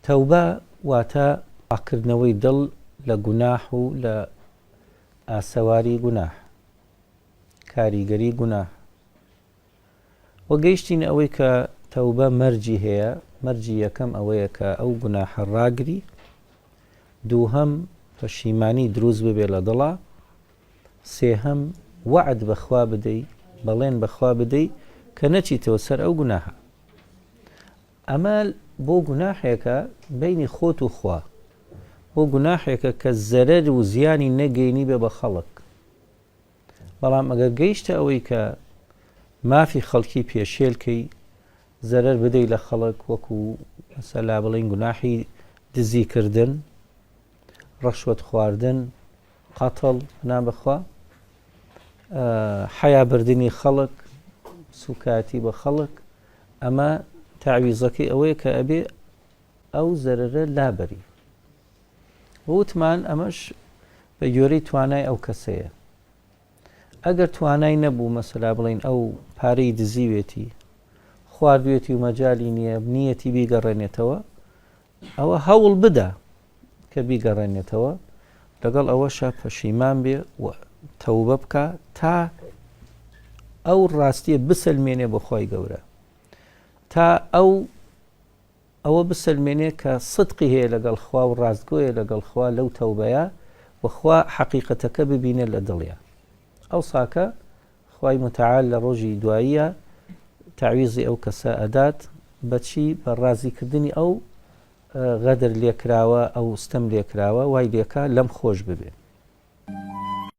تەوبە واتە پاککردنەوەی دڵ لە گوناح و لە ئاسەواری گوناح، کاریگەری گوناح. وە گەیشتینە ئەوەی کە تەوبە مەرجی هەیە، مەرجی یەکەم ئەوەیە کە ئەو گوناحە ڕاگری، دووهەم پەشیمانی دروست ببێ لە دڵا، سێهەم وەعد بە خوا بدەی، بەڵێن بە خوا بدەی کە نەچیتەوە سەر ئەو گوناحە. ئەمە بۆ گوناحێکە بەینی خۆت و خوا، بۆ گوناحێکە کە زەرەر و زیانی نەگەینی بێ بە خەڵک. بەڵام ئەگەر گەیشتە ئەوەی کە مافی خەڵکی پێشێل کەی، زەرەر بدەی لە خەڵک وەکو مەسەلا بڵێین گوناحی دزی کردن، ڕەشوەت خواردن، قەتڵ، پەنا بەخوا، حەیا بردنی خەڵک، سوکایەتی بە خەڵک، ئەمە تەعویزەکەی ئەوەیە کە ئەبێ ئەو زەرەرە لابەری. وتمان ئەمەش بە گوێرەی توانای ئەو کەسەیە. ئەگەر توانای نەبوو مەسەلا بڵێین ئەو پارەی دزیوێتی، خواردوێتی و مەجالی نییە نیەتی بیگەڕێنێتەوە، ئەوە هەوڵ بدە کە بیگەڕێنێتەوە، لەگەڵ ئەوەشا پەشیمان بێ و تەوبە بکا تا ئەو ڕاستیە بسەلمێنێ بۆ خوای گەورە، تا ئەو ئەوە بسەلمێنێ کە سدقی هەیە لەگەڵ خوا و ڕاستگۆیە لەگەڵ خوا لەو تەوبەیە و خوا حەقیقەتەکە ببینێ لە دڵیا ئەوساکە خوای متعال لە ڕۆژی دواییە تەعویزی ئەو کەسە ئەدات بەچی بە ڕازیکردنی ئەو غەدر لێکراوە ئەو ستەم لێکراوە وای لێکا لەم خۆش ببێ.